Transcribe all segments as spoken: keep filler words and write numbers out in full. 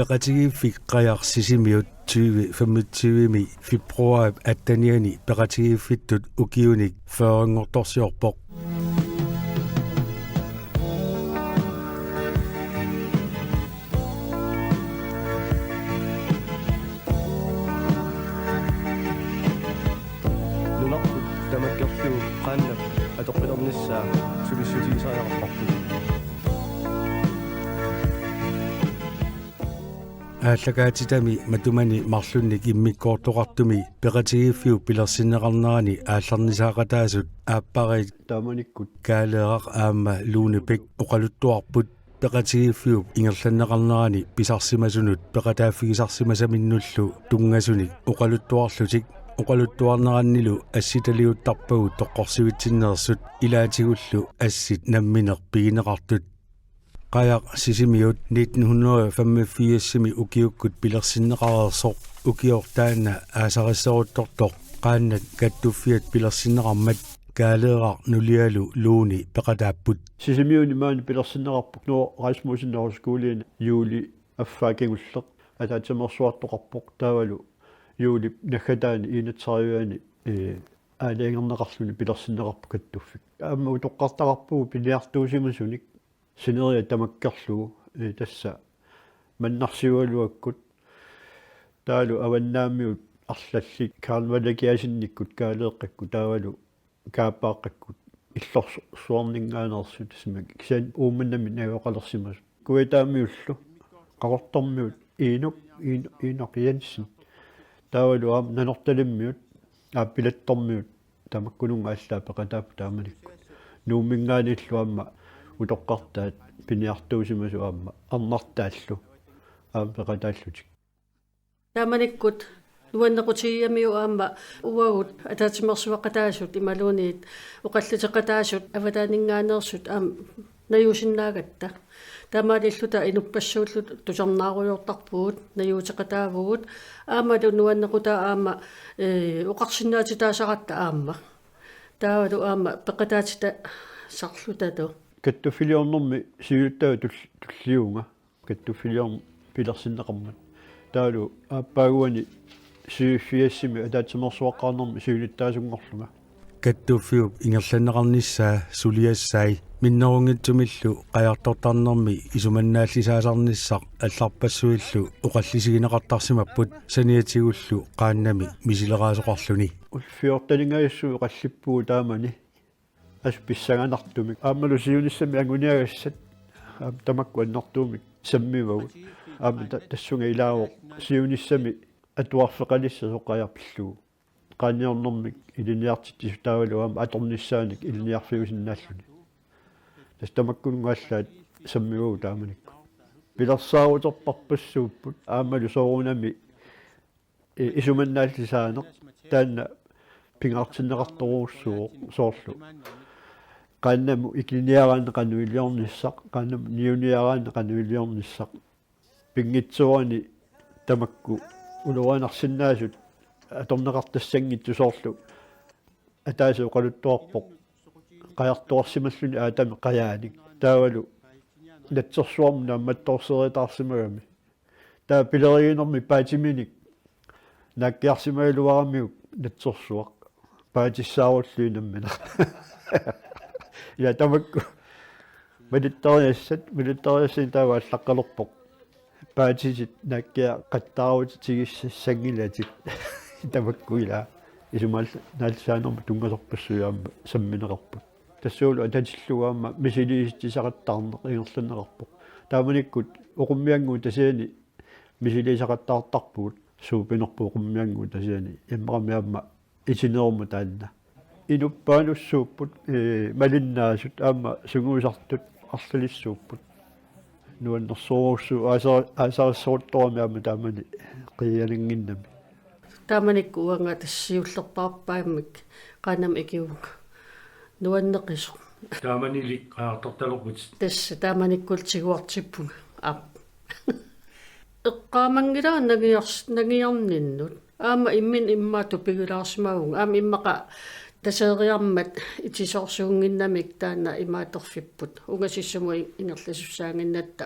Peqatigiiffik Qajaq Sisimiut tyve femogtyve-mi februaarip attenianni peqatigiiffittut ukiunik fyrrenngortorsiorpoq. Nunarput tamakkerlugu qaannap atoqqilernissaa sulissutigisariaqarparput. Aallakaatitami matumani marlunnik immikkoortoqartumi peqatigiiffiup pilersinneqarnerani aallarnisaaqataasut aappariit taamanikkut Kaaleeraq aamma Lone Bech oqaluttuarput peqatigiiffiup ingerlanneqarnerani pisarsimasunut peqataaffigisarsimasaminnullu tunngasunik oqaluttuarlutik. Oqaluttuarnerannilu assitaliuttarpagut toqqorsivitsinneersut ilaatigullu assit nammineq pigineqartut. Qajaq Sisimiut nitten hundrede femogfirs-imi ukiukkut pilersinneqareersoq ukioq taanna aasarisseruttortoq qaannat kattuffiat pilersinneqarmat Kaaleeraq nulialu Lone peqataapput. Sisimiuni maani pilersinneqarpoq Knud Rasmussen Højskoliani juuli affaa kingulleq ataatsimeersuartoqarpoq taavalu juulip naggataani enogtredive-ani, ee, aalajangerneqarluni pilersinneqarpoq kattuffik. Aamma utoqqartaqarpugut piniartuusimasunik sineriak tamakkerlugu, ee, tassa Mannarsiugaluakkut taavalu avannaamiut arlallit Karl Malakiasenikkut Kaaleeqqakkut taavalu Kaappaaqqakkut illorsuarninngaanneersut tassa kisianni Uummannami najugaqalersimasut. Kujataamiullu Qaqortormiut Inuk, In-, Inuk Jensen. Taavalu aamma Nanortalimmiut, aa, Pilattormiut tamakkununnga allaat peqataapput taamanikkut. Nuumminngaanniillu aamma utoqqartaat piniartuusimasut aamma Arnartaallu aamma peqataallutik. Taamanikkut nuannequtigigamiuk aamma uagut ataatsimeersueqataasut imaluunniit oqalliseqataasut avataaninngaanneersut aamma najuusinnaagatta. Taamaalilluta inuppassuulluta tusarnaarujoortarpugut, najuuteqataavugut, aammalu nuannequtaa aamma, ee, oqarsinnaatitaasaratta aamma. Taavalu aamma peqataatitasarlutalu. Kattuffiliornermi siulittaasup tul-, tulliunga. Kattuffiliorneq pilersinneqarmat. Taavalu aappaaguani syvogfirsimi ataatsimeersuaqqaarnermi siulittaasunngorlunga. Kattuffiup ingerlanneqarnissaa suliassai minnerunngitsumillu qajartortarnermi isumannaallisaasarnissaq allarpassuillu oqallisigineqartarsimapput saniatigullu qaannami misileraasoqarluni. Ullut fjorteningajussuit oqallippugut taamani. Assut pissanganartumik. Aammalu siunissami anguniagassat. Aamma tamakku annertuumik sammivagut. Aamma ta-, tassunga ilaavoq siunissami atuarfeqalissasoq qajarpillugu. Qaanniornermik ilinniartitsisut taavalu aamma atornissaanik ilinniarfiusinnaalluni. Tassa tamakkununnga allaat sammivagut taamanikkut. Pilersaaruterpassuupput aammalu soorunami i-, isumannaallisaaneq taanna pingaartinneqartorujussuuvoq soorlu. Qaannamut ilinniaraanni qanoq iliornissaq, qaannamut niuniaraanni qanoq iliornissaq. Pinngitsoorani tamakku ulorianarsinnaasut atorneqartassanngitsut soorlu. Ataaseq oqaluttuarpoq. Qajartuarsimalluni aatami qajaanik. Taavalu natsersuarmut naammattoorsereertaarsimagami. Taava pileriginermi paatiminik naakkiarsimagaluaramiuk natsersuaq. Paatissaarulluinnaq nammineq. Ila tamakku. Malittariassat, malittariassanik taava allaqqalerpoq. Paatitit naakkiaqattaarutit tigussassanngilatit. Tamakku ila. Isumannaallisaanermut tunngasorpassuit aamma sammineqarput. Tassuulu atatillugu aamma misiliisitsisaqattaarneq ingerlanneqarpoq. Taamanikkut Oqummiannguup Tasiani misiliisaqattaartarpugut suupinerput Oqummiannguup Tasiani. Immaqa aamma itinerumut taanna. Inuppaanussuupput, ee, malinnaasut aamma sungiusartut arlalissuupput. Nuannersorujussuuvoq aasa-, aasarissoruttorami aamma taamani qiianannginnami. Taamanikkut uanga tassa siullerpaarpaammik qaannamut ikivunga. Nuanneqisoq. Taamanili qajartortalerputit. Tassa taamanikkullu tiguartippunga. Aap. Eqqaamanngilara nangiars-, nangiarninnut. Aamma imminut immaqa tupigilaarsimavunga. Aamma immaqa taseeriarmat itisoorsuunnginnamik taanna imaaterfipput. Ungasissumut ingerlasussaannginnatta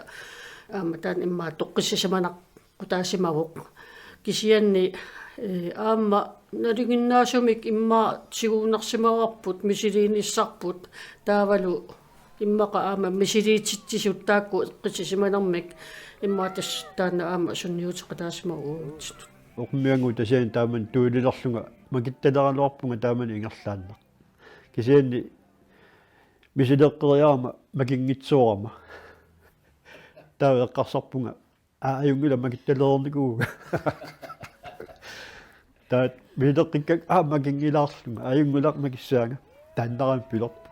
Aamma taanna immaqa toqqissisimanaqutaasimavoq. Kisianni, eh, aamma nalinginnaasumik immaqa tiguinnarsimavarput misiliinissarput taavalu immaqa aamma misiliititsisut taakku eqqissisimanermik immaqa tassa taanna aamma sunniuteqataasimavoq uagutsitut. Oqimmiangut tasian taamani tuililerlunga makittaleraluarpunga taamani ingerlaannaq. Kisianni misileqqeriarama makinngitsoorama. Taava eqqarsarpunga: "Aa, ajunngilaq, makittalereernikuuvunga." Taava misileqqikkakku: "Aa, makinngilaarlunga, ajunngilaq, makissaanga." Taannarami pilerpunga.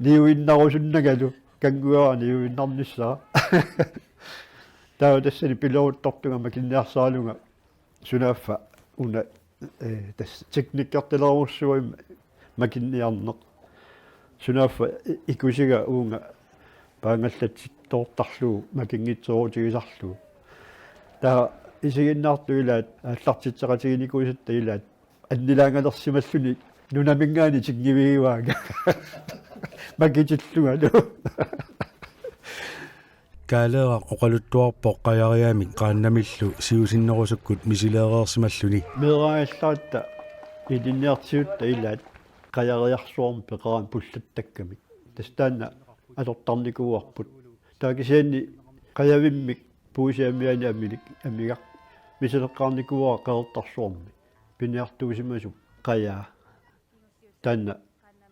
Niuinnarusunnangalu, kannguara niuinnarnissaa. Taava tassani pileruttortunga makinniarsaralunga sunaaffa una, eh, tassa teknikkertalerujussuuvoq makinniarneq. Sunaaffa i-, ikusiga uunga paangallatsittoortarlugu makinngitsoorutigisarlugu. Taava isiginnaartut ilaat aallartitseqatiginikuusatta ilaat annilaangalersimalluni nunaminngaanniit tinngivigivaanga. Makitillungalu. Kaaleeraq oqaluttuarpoq qajariamik qaannamillu siusinnerusukkut misileereersimalluni. Meeraagallaratta ilinniartigisatta ilaat qajariarsuarmik peqarami pullattakkamik. Tassa taanna atortarnikuuarput. Taava kisianni qajavimmik puisip amianik amilik, amigaq misileqqaarnikuuara Qeqertarsuarmi. Piniartuusimasup qajaa. Taanna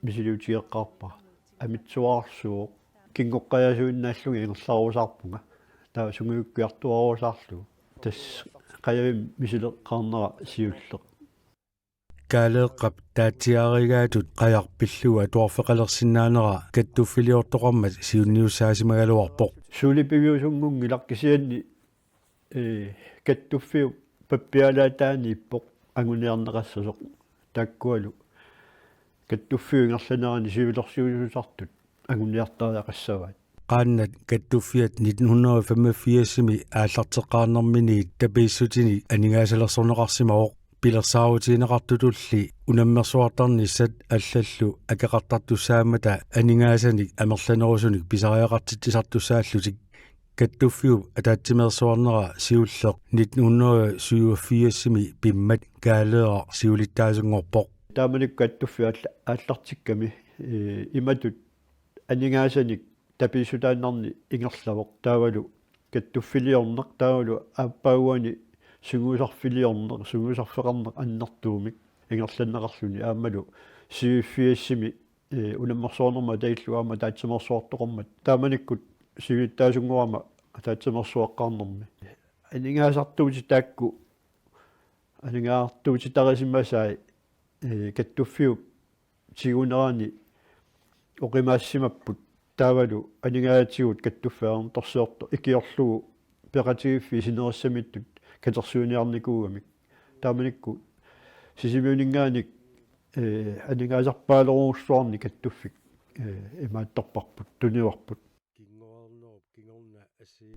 misiliutigeqqaarpara. Amitsuararsuuvoq. Kingoqqajaasuinnaallunga ingerlarusaarpunga. Taava sungiukkiartuarusaarlugu. Tassa qajavimmi misileqqaarnera siulleq. Kaaleeqqap taatsiarigaatut qajaq pillugu atuarfeqalersinnaanera kattuffiliortoqarmat siunniussaasimagaluarpoq. Sulipiviusunngunngilaq kisianni, eh, kattuffiup pappialaataaniippoq anguniarneqassasoq. Taakkualu kattuffiup ingerlanerani siulersuisuusartut anguniartariaqassavaat. Qaannat kattuffiat nitten hundrede og femogfirsimi aallarteqqaarnerminiit tapiissutinik aningaasalersorneqarsimavoq. Pilersaarutigineqartutulli unammersuartarnissat allallu akeqartartussaammata aningaasanik amerlanerusunik pisariaqartitsisartussaallutik. Kattuffiup ataatsimeersuarnera siulleq nitten hundrede syvogfirsimi pimmat Kaaleeraq siulittaasunngorpoq. Taamanikkut kattuffiit aalla-, aallartikkami, eh, imatut aningaasanik tapiissutaannarnik ingerlavoq. Taavalu kattuffiliorneq, taavalu aappaaguani sungiusarfiliorneq, sungiusarfeqarneq annertuumik ingerlanneqarluni aammalu syvogfirsimi, eh, unammersuarnermut atatillugu aamma ataatsimeersuartoqarmat. Taamanikkut siulittaasunngorama ataatsimeersuaqqaarnermi. Aningaasartuutit taakku aningaasartuutitarisimasai, eh, kattuffiup tigunerani oqimaassimapput taavalu aningaasatigut kattuffianut torsiortoq ikiorlugu peqatigiiffiit sinerissamittut katersuiniarnikuugamik. Taamanikkut Sisimiuninngaanniit, eh, aningaasarpaalerujussuarnik kattuffik, eh, imaattorparput, tunivarput.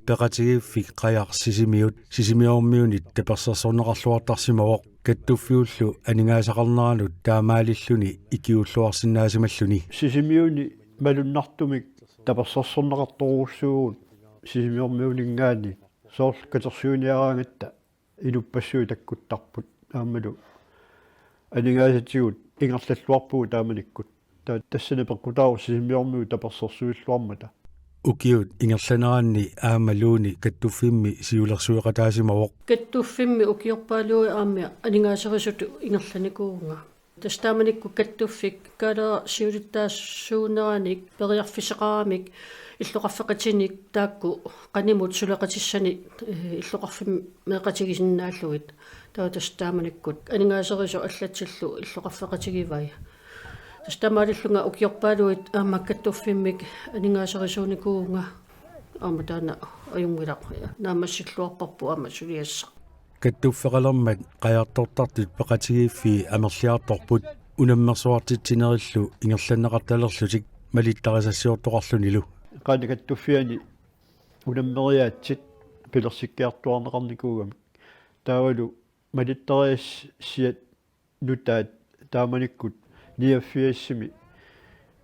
Peqatigiiffik qajaq Sisimiut Sisimiormiunit tapersersorneqarluartarsimavoq kattuffiullu aningaasaqarneranut taamaalilluni ikiuulluarsinnaasimalluni. Sisimiuni malunnartumik tapersersorneqartorujussuuvugut Sisimiormiuninngaanniit soorlu katersuiniaraangatta inuppassuit takkuttarput aammalu aningaasatigut ingerlalluarpugut taamanikkut. Ta-, tassani peqqutaavoq Sisimiormiut tapersersuilluarmata. Ukiut ingerlaneranni aamma Luuni kattuffimmi siulersueqataasimavoq. Kattuffimmi ukiorpaaluit aamma aningaaserisutut ingerlanikuuvunga. Tassa taamanikkut kattuffik Kaaleeraq siulittaasuuneranik periarfissaqaramik illoqarfeqatinik taakku qanimut suleqatissanik, eh, illoqarfimmeeqatigisinnaallugit. Taava tassa taamanikkut aningaaserisut allatsillu illoqarfeqatigivai. Tassa taamaalillunga ukiorpaaluit aamma kattuffimmik aningaaserisuunikuuvunga. Aamma taanna ajunngilaq, naammassilluarparput aamma suliassaq. Kattuffeqalermat qajartortartut peqatigiiffii amerliartorput unammersuartitsinerillu ingerlanneqartalerlutik malittarisassiortoqarlunilu. Qanoq kattuffiani unammeriaatsit pilersikkiartuaarneqarnikuugamik. Taavalu malittarisassiat nutaat taamanikkut niogfirsimi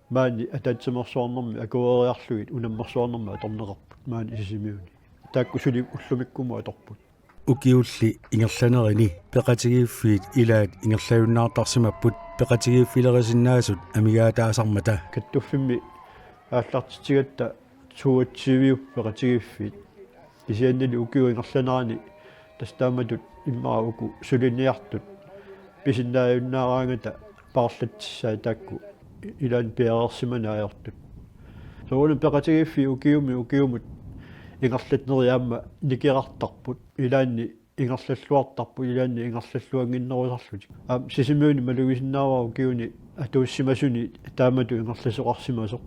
Maani ataatsimeersuarnermi akueriarlugit unammersuarnermi atorneqarput maani Sisimiuni. Taakku suli ullumikkumut atorput. Ukiulli ingerlanerini peqatigiiffiit ilaat ingerlajunnaartarsimapput peqatigiiffilerisinnaasut amigaataasarmata. Kattuffimmi aallartitsigatta toogtyve peqatigiiffiit. Kisiannili ukiup ingerlanerani tassa taamatut immaqa uku suliniartut pisinnaajunnaaraangata paarlatsissaat taakku ilaanni piareersimanut ajortut. Soorunami peqatigiiffiit ukiumi ukiumut ingerlatneri aamma nikerartarput, ilaanni ingerlalluartarput, ilaanni ingerlalluannginnerusarlutik. Aamma Sisimiuni malugisinnaavara ukiuni atuussimasuni taamatut ingerlasoqarsimasoq.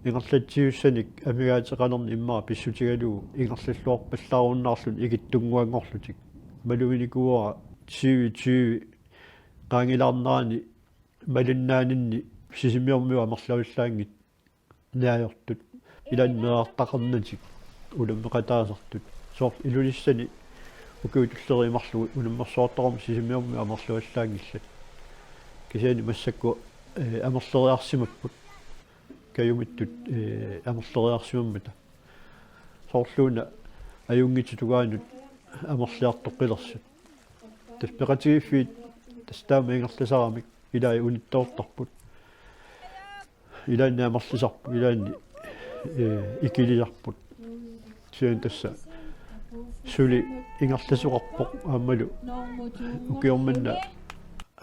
Ingerlatsisussanik amigaateqarnerni immaqa pissutigalugu ingerlalluarpallaarunnaarluni ikittunnguanngorlutik. Maluginikuuara tyve tyve qaangilaarnerani malunnaaninni Sisimiormiut amerlavallaanngitsut ajortut. Ilaanni meerartaqarnatik unammeqataasartut. Soorlu Ilulissani ukiut tullerit marluk unammersuartarami Sisimiormiut amerlavallaanngillat. Kisianni massakkut, eh, amerleriarsimapput. Kajumittut, eh, amerleriarsimammata. Soorluuna ajunngitsut tungaanut amerliartoqqilersut. Tassa peqatigiiffiit tassa taama ingerlasaramik ilaat unittoortarput. Ilaanni amerlisarput, ilaanni, eh, ikilisarput. Kisianni tassa suli ingerlasoqarpoq aammalu ukioq manna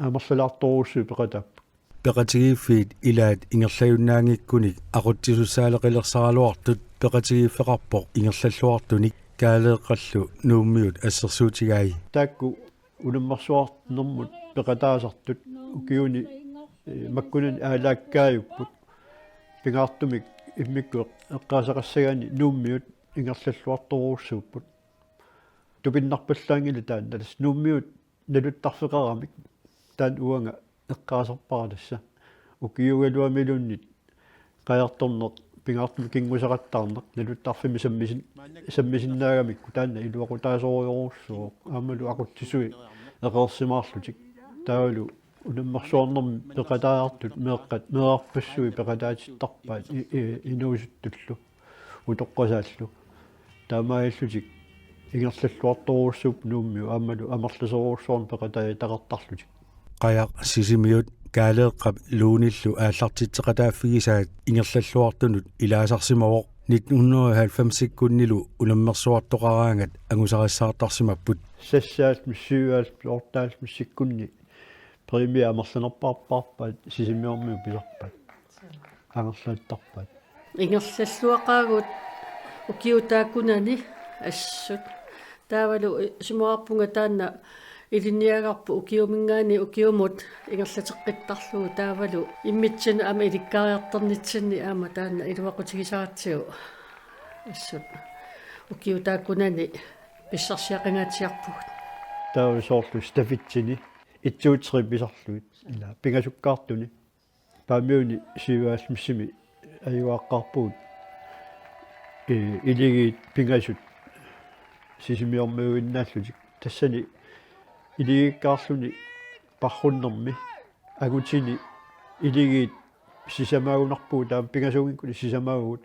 amerlalaartorujussuit peqataapput. Peqatigiiffiit ilaat ingerlajunnaanngikkunik aqutsisussaaleqilersaraluartut peqatigiiffeqarpoq ingerlalluartunik Kaaleeqqallu Nuummiut assersuutigai. Taakku unammersuarnermut peqataasartut ukiuni, eh, makkunani aalaakkaajupput. Pingaartumik immikkut eqqaasaqassagaanni Nuummiut ingerlalluartorujussuupput. Tupinnarpallaanngilaq taanna, tassa Nuummiut naluttarfeqaramik taanna uanga eqqaasarpara tassa. Ukiuugaluamiluunniit qajartorneq, pingaartumik kinngusaqattaarneq, naluttarfimmi sammisin-, sammisinnaagamikkut taanna iluaqutaasorujorujussuuvoq, aammalu aqutsisui eqeersimaarlutik. Taavalu unammersuarnermi peqataajartut meeqqat meerarpassuit peqataatittarpaat i-, i-, inuusuttullu utoqqasaallu. Taamaalillutik ingerlalluartorujussuupput Nuummiut aammalu amerlasoorujussuarnik peqataatitaqartarlutik. Qajaq Sisimiut Kaaleeqqap Luunillu aallartitseqataaffigisaat ingerlalluartunut ilaasarsimavoq nitten hundrede og halvfemsikkunnilu unammersuartoqaraangat angusarissaartarsimapput. Seksoghalvfems, syvoghalvfems, otteoghalvfemsikkunni præmie amerlanerpaarpaat Sisimiormiut pisarpaat. Angerlaattarpaat. Ingerlalluaqaagut ukiut taakkunani assut. Taavalu isumaqarpunga taanna ilinniagarput ukiuminngaanniit ukiumut ingerlateqqittarlugu taavalu immitsinnut aamma ilikkariartornitsinni aamma taanna iluaqutigisaratsigu assut ukiut taakkunani pissarsiaqangaatsiarpugut. Taavalu soorlu stafetsini et, to, tre pisarlugit. Ila pingasukkaartuni. Paamiuni syvoghalvfemsimi ajugaaqqaarpugut, eh, iligiit pingasut Sisimiormiuinnaallutik. Tassani iligiikkaarluni parrunnermi angutini iligiit sisamaagunarpugut, taama pingasuunngikkuni sisamaavugut.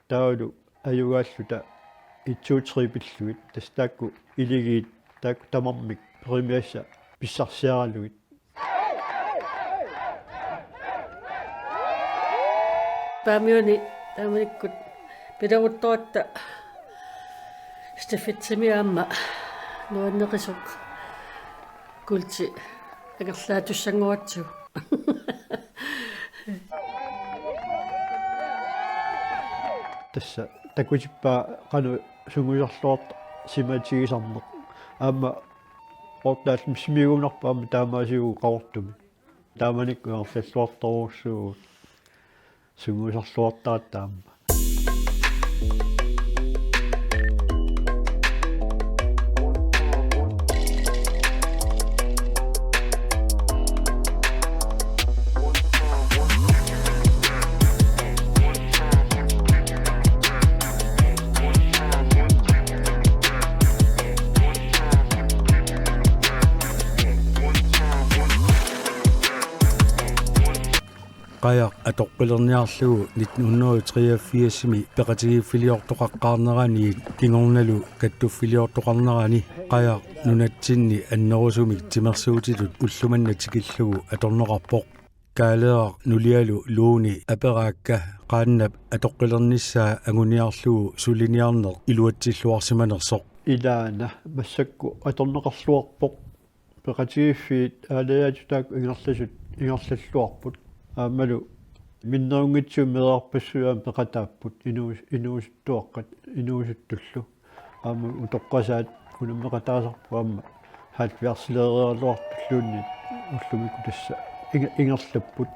Taavalu ajugaalluta et, to, tre pillugit. Tassa taakku iligiit taakku tamarmik præmiassat pissarsiaralugit. Paamiuni taamanikkut pileruttoratta stafetsimi aamma nuanneqisup kuulti angerlaatussanngortigu. Tassa takutippaa qanoq sungiusarluarsimaatigisarneq. Aamma otteoghalvfemsimiigunarpoq aamma taamaasiuvoq Qaqortumi. Taamanikkut ingerlalluartorujussuuvugut sungiusarluartaratta aamma. Qajaq atoqqilerniarlugu nitten hundrede treogfirsimi peqatigiiffiliortoqaqqaarneraniit kingornalu kattuffiliortoqarnerani Qajaq nunatsinni annerusumik timersuutitut ullumanna tikillugu atorneqarpoq. Kaaleeraq nulialu Luuni aperaakka qaannap atoqqilernissaa anguniarlugu suliniarneq iluatsilluarsimanersoq. Ilaana massakkut atorneqarluarpoq. Peqatigiiffiit aalajaatitaakku ingerlasut ingerlalluarput. Aammalu minnerunngitsumik meerarpassuit aamma peqataapput inuus-, inuusuttuaqqat inuusuttullu. Aamma utoqqasaat unammeqataasarput aamma halvfjerdsileereeraluartulluunniit ullumikkut tassa inge-, ingerlapput,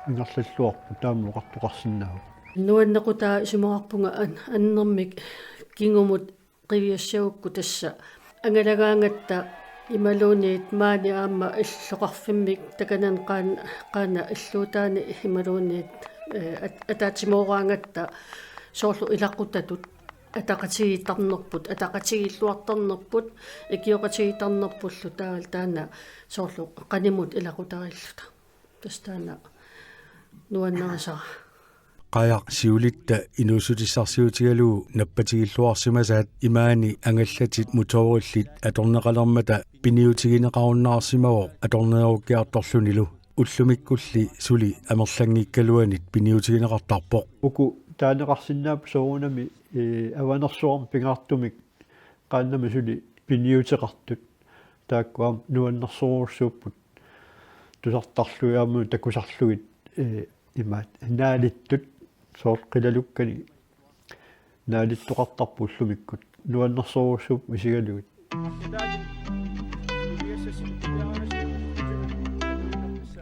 ingerlalluarput taama oqartoqarsinnaavoq. Nuannequtaa isumaqarpunga an-, annermik kingumut qiviassagukku tassa angalagaangatta imaluunniit maani aamma illoqarfimmik takanani qaan-, qaannap illuutaani imaluunniit, eh, at-, ataatsimooraangatta soorlu ilaqutatut ataqatigiittarnerput, ataqatigiilluartarnerput, ikioqatigiittarnerpullu taavalu taanna soorlu qanimut ilaqutarilluta. Tassa taanna nuannarisara. Qajaq siulitta inuussutissarsiutigalugu nappatigilluarsimasaat imaani angallatit motoorillit atorneqalermata piniutigineqarunnaarsimavoq atorneerukkiartorlunilu. Ullumikkulli suli amerlanngikkaluanit piniutigineqartarpoq. Uku taaneqarsinnaapput soorunami, ee, avanersuarmi pingaartumik qaannamik suli piniuteqartut. Taakku aamma nuannersorujussuupput tusartarlugit aamma takusarlugit, ee, imaat naalittut soorlu qilalukkanik naalittoqartarput ullumikkut. Nuannersorujussuupput isigalugit.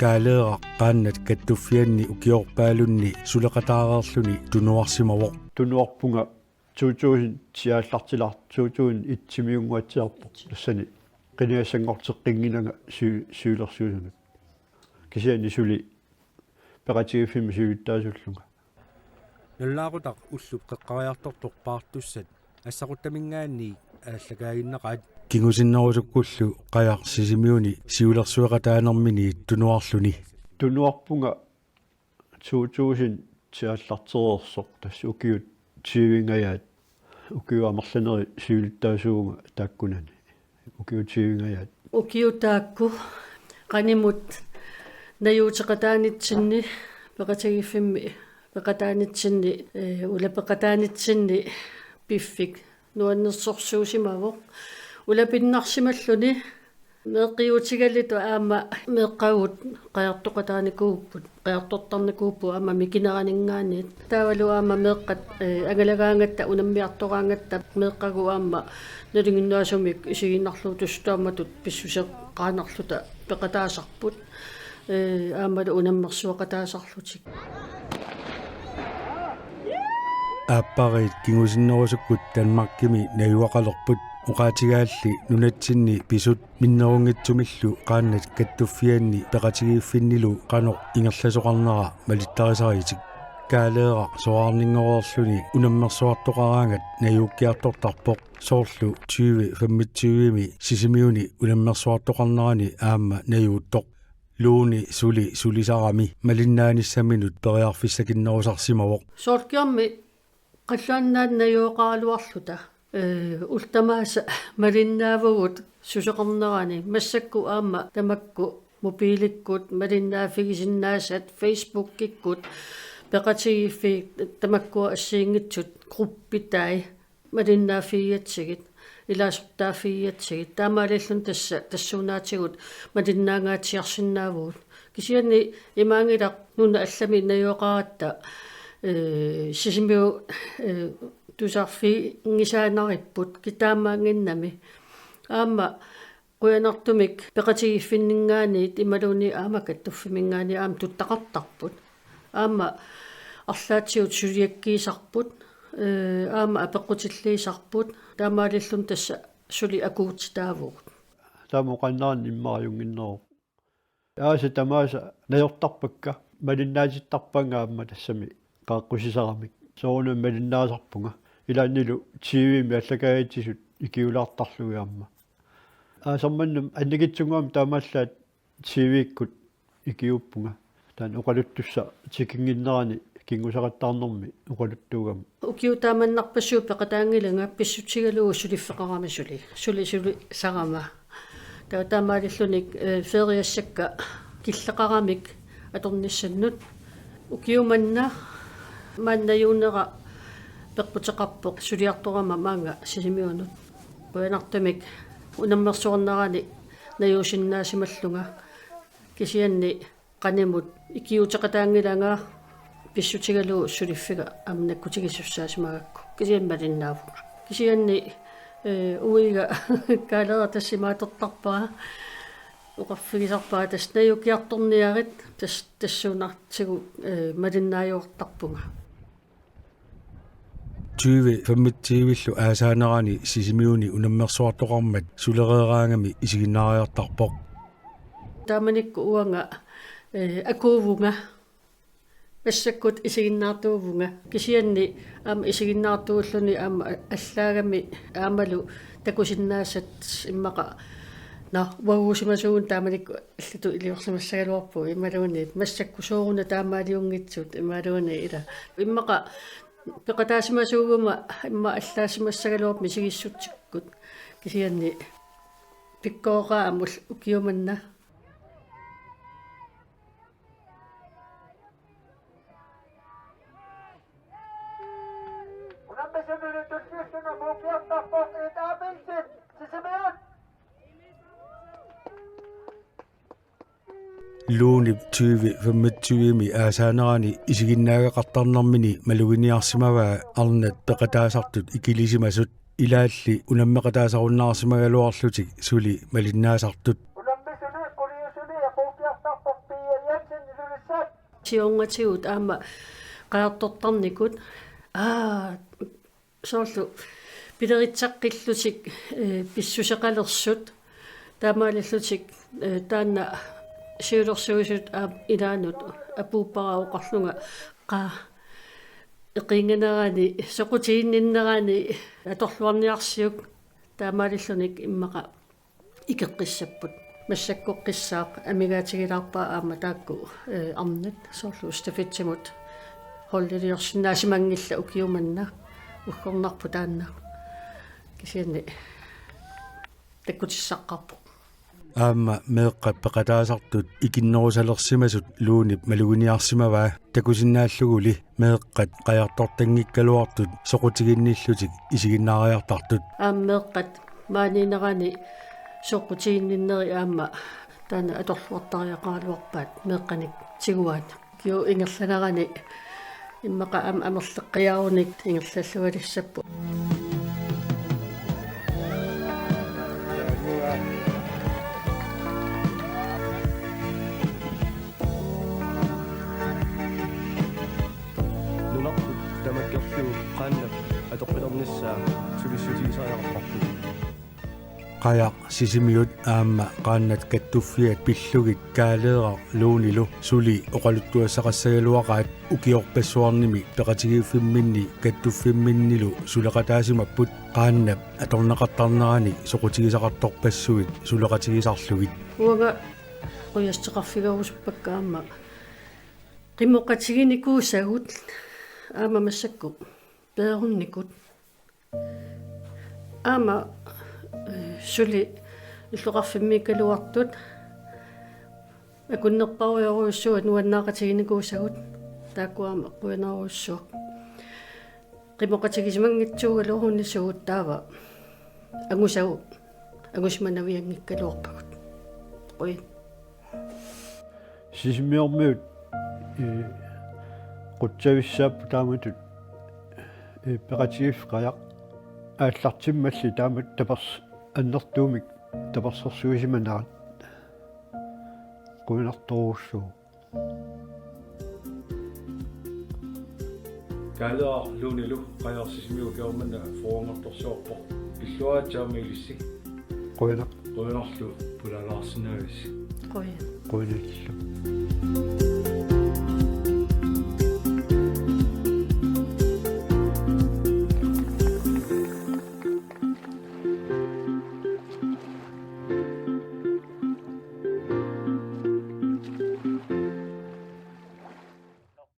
Kaaleeraq qaannat kattuffianni ukiorpaalunni suleqataareerluni tunuarsimavoq. Tunuarpunga to tusind ti aallartilaartoq, to tusind et-imiunnguatsiarpoq tassani qinigassanngorteqqinnginnama siu-, siulersuisunut. Kisianni suli peqatigiiffimmi siulittaasuullunga. Nalunaaqutaq ullup qeqqariartortoq paartussat assaquttaminngaanniit aallakaaginnaqaat. Kingusinnerusukkullu Qajaq Sisimiuni siulersueqataanerminiit tunuarluni. Tunuarpunga to tusind ti aallartereersoq, tassa ukiut tyvengajaat. Ukiut amerlanerit siulittaasuuvunga taakkunani. Ukiut tyvengajaat. Ukiut taakku qanimut najuuteqataanitsinni, peqatigiiffimmi peqataanitsinni, ee, ulapeqataanitsinni piffik nuannersorsuusimavoq. Ulapinnarsimalluni meeqqiutigalitut aamma meeqqagut qajartoqataanikuupput, qajartortarnikuupput aamma mikineraninngaanniit. Taavalu aamma meeqqat, ee, angalagaangatta unammiartoraangatta meeqqagut aamma nalinginnaasumik isigiinnarlugu tassa taamatut pissuseqaannarluta peqataasarput. Ee, aammalu unammersueqataasarlutik. Aappariit kingusinnerusukkut Danmarkimi najugaqalerput, oqaatigaalli nunatsinni pisut minnerunngitsumillu qaannat kattuffianni peqatigiiffinnilu qanoq ingerlasoqarnera malittarisaritik. Kaaleeraq soraarninngoreerluni unammersuartoqaraangat najuukkiartortarpoq, soorlu tyve femogtyvemi Sisimiuni unammersuartoqarnerani aamma najuuttoq. Luuni suli sulisarami malinnaanissaminut periarfissakinnerusarsimavoq. Soorlu kingorna qallunaat najugaqaraluarluta, ee, ullut tamaasa malinnaavugut susoqarnerani, massakkut aamma tamakku mobiilikkut malinnaaffigisinnaasaat, Facebookikkut peqatigiiffiit tamakkua assigiinngitsut gruppitai malinnaaffigigatsigit, ilaasortaaffigigatsigit, taamaalilluni tassa tassuunaatigut malinnaangaatsiarsinnaavugut. Kisianni imaanngilaq nunat allamik najugaqaratta, ee, Sisimiut, ee, tusarfigisaannaripput, kisianni taamaannginnami. Aamma qujanartumik peqatigiiffinninngaanniit imaluunniit aamma kattuffimminngaanniit aamma tuttaqartarput. Aamma arlaatigut suliakkiisarput, ee, aamma apeqqutilliisarput, taamaalilluni tassa suli akuutitaavugut. Taama oqannerani immaqa ajunnginneruvoq. Aasat tamaasa najortarpakka, malinnaatittarpakka aamma tassami qaaqqusisaramik. Soorunami malinnaasarpunga. Ilaannilu T V-mi allakaajitsisut ikiulaartarlugit aamma. Aasaq manna annikitsunnguamik taamaallaat T V-kkut ikiuuppunga. Taanna oqaluttussaq tikinnginnerani kinguseqattaarnermi oqaluttuugama. Ukiut taamannarpassuit peqataanngilanga pissutigalugu suliffeqarami suli. Suli sulisarama. Taava taamaalilluni, eh, feriassakka killeqaramik atornissannut. Ukioq manna maani najuunera peqquteqarpoq suliartorama maanga Sisimiunut. Qujanartumik unammersuarnerani najuusinnaasimallunga. Kisianni qanimut ikiuuteqataanngilanga pissutigalugu suliffiga aamma nakkutigisussaassimagakku. Kisianni malinnaavunga. Kisianni, eh, uiga Kaaleeraq tassa imaatortarpara. Oqarfigisarpara tassa najukiartorniarit tas-, tassuunartigu, eh, malinnaajuartarpunga. Tyve femogtyve-llu aasaanerani Sisimiuni unammersuartoqarmat sulereeraangami isiginnaariartarpoq. Taamanikkut uanga, eh, akuuvunga. Massakkut isiginnaartuuvunga. Kisianni aamma isiginnaartuulluni aamma allaagami aammalu takusinnaassat immaqa. Nå, uaguusimasuugut taamanikkut allatut iliorsimassagaluarpugut imaluunniit massakkut sooruna taamaaliunngitsut imaluunniit ila. Immaqa peqataasimasuuguma immaqa allaassimassagaluarput misigissutsikkut. Kisianni pikkooqaa aamma ukiumanna. Luunip tyve femogtyve-mi aasaanerani isiginnaagaqartarnermini maluginiarsimavaa arnat peqataasartut ikilisimasut, ilaalli unammeqataasarunnaarsimagaluarlutik suli malinnaasartut. Siornatigut aamma qajartortarnikut. Aa, soorlu pileritsaqqillutik, eh, pissuseqalersut. Taamaalillutik, eh, taanna siulersuisut aamma ilaannut apuuppara oqarlunga qaa eqiinganerani, soqutiginninnerani atorluarniarsiuk taamaalillutik immaqa ikeqqissapput. Massakkoqqissaaq amigaatigilaarpaa aamma taakku, eh, arnat soorlu stafetsimut holdiliorsinnaasimanngillat ukiumanna uggornarpoq taanna. Kisianni takkutissaqarpoq. Aamma meeqqat peqataasartut ikinnerusalersimasut Luunip maluginiarsimavaa takusinnaalluguli meeqqat qajartortanngikkaluartut soqutiginnillutik isiginnaariartartut. Aamma meeqqat maaniinnerani soqutiginninnerit aamma taanna atorluartariaqaraluarpaat meeqqanik tiguaat. Ukiup ingerlanerani immaqa aamma amerleqqajaarunik ingerlallualissapput. Nunarput tamakkerlugu qaannap atoqqilernissaa sulissutigisariaqarparput. Qajaq Sisimiut aamma qaannat kattuffiat pillugit Kaaleeraq Luunilu suli oqaluttuassaqassagaluaqaat ukiorpassuarnimi peqatigiiffimminni kattuffimminnilu suleqataasimapput qaannap atorneqartarnerani soqutigisaqartorpassuit suleqatigisarlugit. Uanga qujassaqarfigerusuppakka aamma qimoqatiginikuusagut aamma massakkut peerunnikut. Aamma, eh, suli illoqarfimmiikkaluartut akunnerpaarujorujussuuaat nuannaaqatiginikuusagut, taakku aamma qujanarujussuaq. Qimoqatigisimanngitsuugaluarunisugut taava angusagut angusimanavianngikkaluarpagut. Qujan. Sisimiormiut, eh, qutsavissaapput taamatut, eh, peqatigiiffik qajaq aallartimmalli taamatut tapers-, annertuumik tapersersuisimanerat. Qujanartorujussuuvoq. Kaaleeraq Luunilu Qajaq Sisimiut ukioq manna fyrrenngortorsiorpoq. Pilluaritsi aamma ilissi. Qujanaq. Qujanarlu pulaalaarsinnaagassi. Qujan. Qujanarlu.